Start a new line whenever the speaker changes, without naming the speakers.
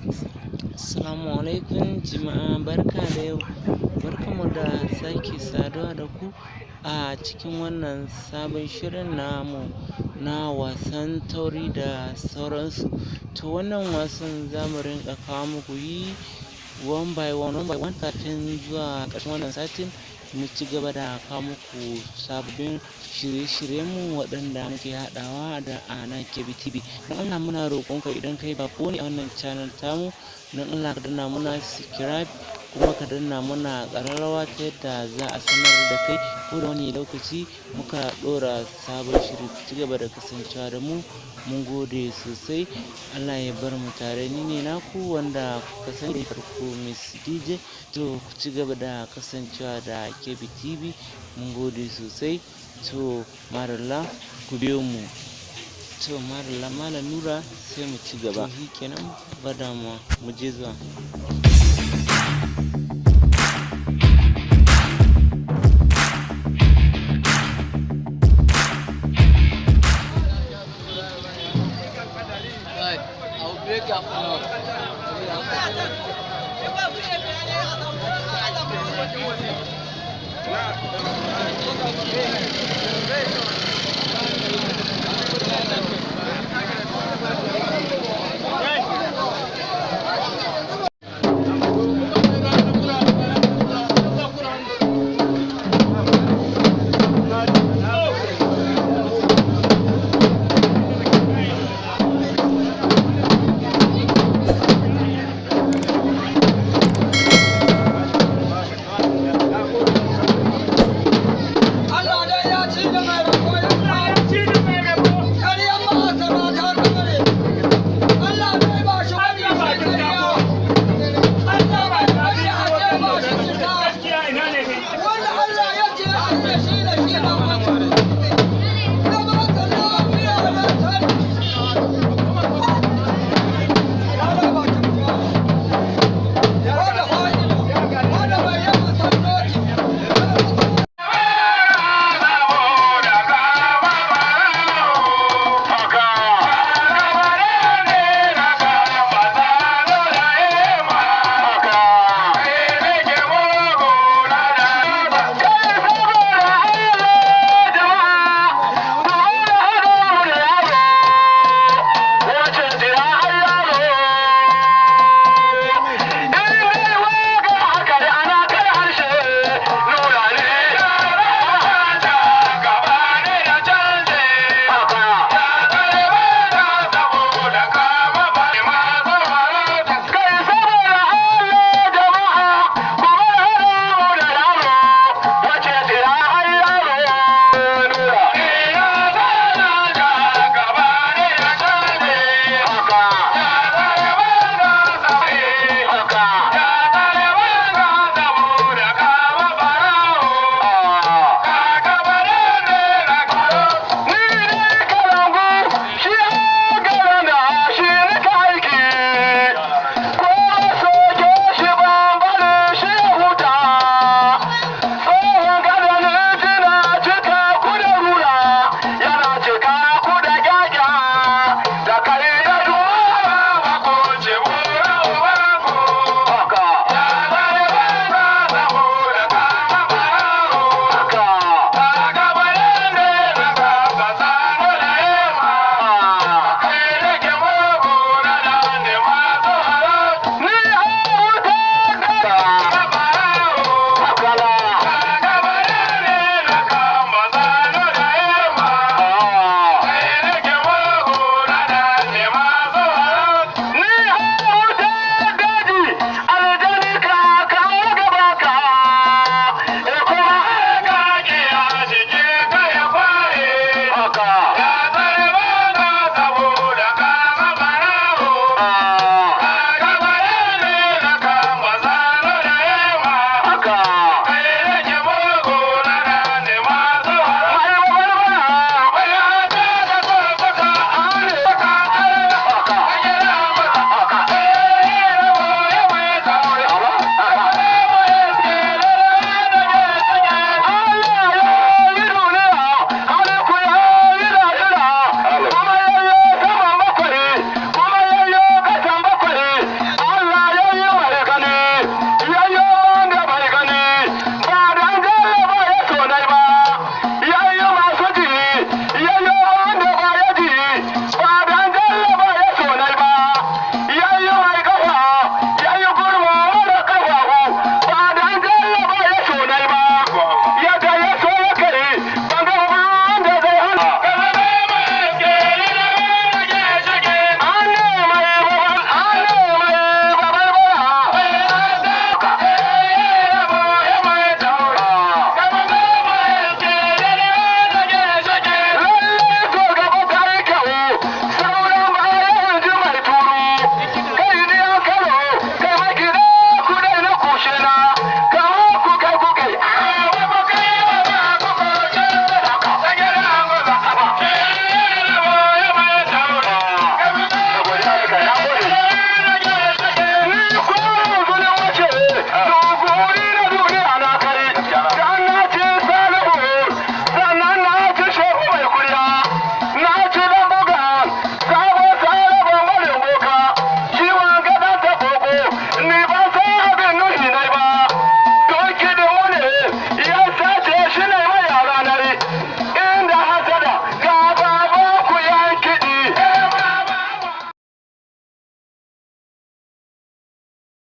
Assalamu alaikum jama'a, barka da yau, barkanmu da sake saduwa da ku a cikin wannan sabon shirin namu na wasan tauri da sauransu. To wannan wasan zamu rinƙa kawo muku yi one by one, one by one, kafin zuwa ƙarshen wannan satin mu ci gaba da kawo muku sababbin shirye-shiryenmu waɗanda muke haɗawa da a nan Kebbi TV. Don Allah muna roƙonka, idan kai baƙo ne a wannan channel tamu, don Allah ka danna muna subscribe, kuma ka danna muna ƙararrawa ta yadda za a sanar da kai ko da wani lokaci muka ɗora sabon shiri. Ku ci gaba da kasancewa da mu, mun gode sosai. Allah ya bar mu tare. Ni ne naku wanda kuka sani farko, Miss DJ. To ku ci gaba da kasancewa da Kebbi TV, mun gode sosai. To madalla, ku biyo mu. To madalla, Malam Nura, sai mu ci gaba. To kenan, ba damuwa, mu je zuwa.
Right, I'll break up now.